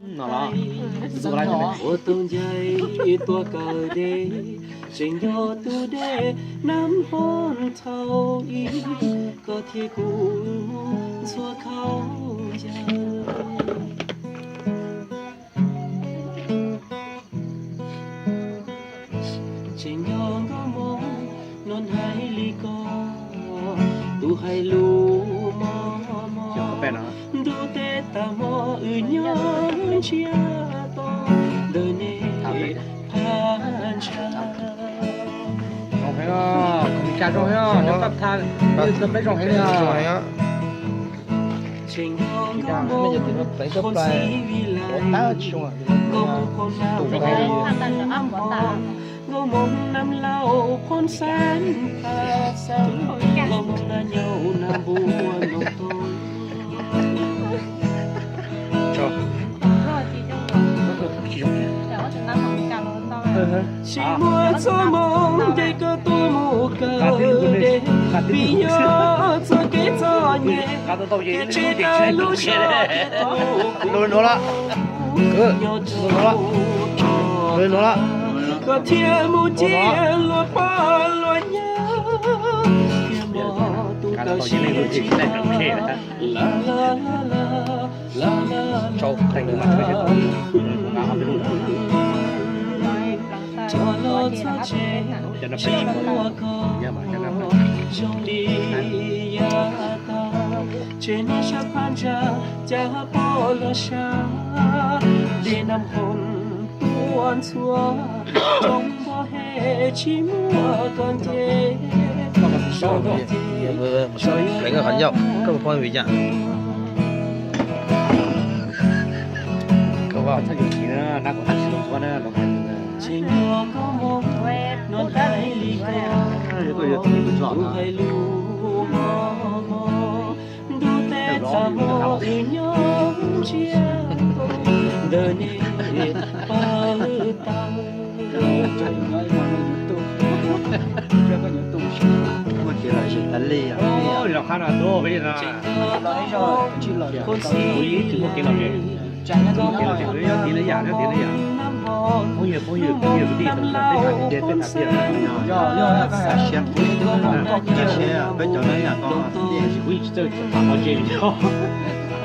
No los. Ua tau ncaim tuaj kawm dej, tseem nco tus dej nab nphob thaum ub, koj thiab kuv ntxhua khaub ncaws. Tseem nco nkauj Hmoob no hais li ko, tus hais lus mos mos, ntuj teb tag hmo wb nyob ntsiag to, ntawm nej phab ntsa. Zoo heev os, kuv Meskas zoo heev os, nyob pab tha, peb zoo heev os. Tsis dag, nej cov tim no pleev tau plaws, ua tab tsis zoo, tus zoo heev li. Nkauj Hmoob Nab Lauj Phoob Xeeb, Nkauj Hmoob Nab Nyaum Nab Npua Noo Toob. Tsis muaj txoj hmoo nce koj tuaj mus kawm dej, vim yog txoj kev txom nyem, thiaj tseg tau lub zog thiab tus kuv nyob rau nyob rau koj thiaj mus ciaj luag pog luag yawg, thiaj mos tus kawm siab tsis tau. Tso los txog tsev, tsis muaj koj zoo li yav tag, tsev neeg sab phab ntsa cas pom los sab, dej Nab Nphoo tuaj ntxhua, roob npog hem tsis muaj koj nce. Pleev qhov ncauj, koj puas paub vim cas? Koj vaj txhob yuav kiv na, nab kom tsis zoo ntxhua na. Ntuj teb tag hmo wb nyob ntsiag to, ntawm nej pab taw. Muaj kev lom zem tas li os. Los qab no tuaj peb no. Khuv xim tsis muaj kev lom zem. Kev lom zem nyob tid li yam, nyob tid li yam. Phooj ywg, phooj ywg, phooj ywg kwv tij, peb tham tiag, peb tham tiag. Yog, yog, yog, siab, siab, peb cov no yam ko, kuv yeej tsis txawj tham qhov ntse li.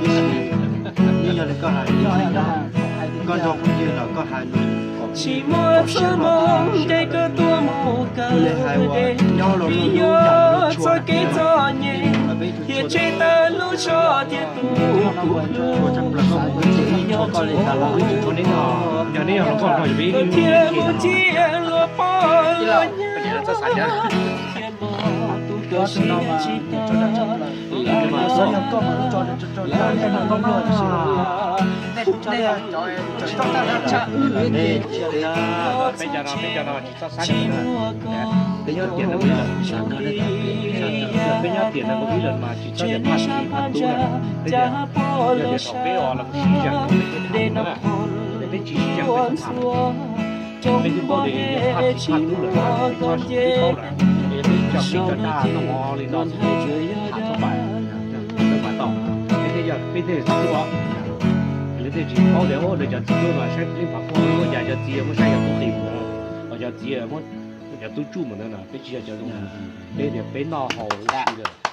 Tiam sis yeej yog li koj hais, koj nrog phooj ywg los koj hais lus kom tsis muaj txoj hmoo nce koj tuaj mus kawm dej, vim yog txoj kev txom nyem, thiaj tseg tau lub zog thiab tus kuv hlub. Koj thiaj mus ciaj luag pog luag yawg, thiaj mos tus kawm siab tsis tau. Peb cov no, peb cov no tsis txhob xav li. Peb nyob tiam no ib lawm, peb nyob tiam no ib lawm mas tsis txhob yog phaj tib phaj tub lawm. Peb tias yog tias thaum peb os los sib zam peb thiaj tham na, peb tsis sib zam peb tsis tham. Peb twb paub tias yog phaj tib phaj tub lawm, peb txhob sib paub lawm, peb cov pib cov dag no li no xwb, tham txhob pam, txhob pam tau. Peb thiaj yog peb thiaj txhob os, lawv thiaj tsis paub tias lawv cov txiv tub no saib peb pam quaj, cas cov txiv muab saib yog tub qis mus ntawd, cov txiv muab cov tub tsuj mus ntawd no, peb tsis yog cov zoo, peb tias peb noj haus ua si lawm.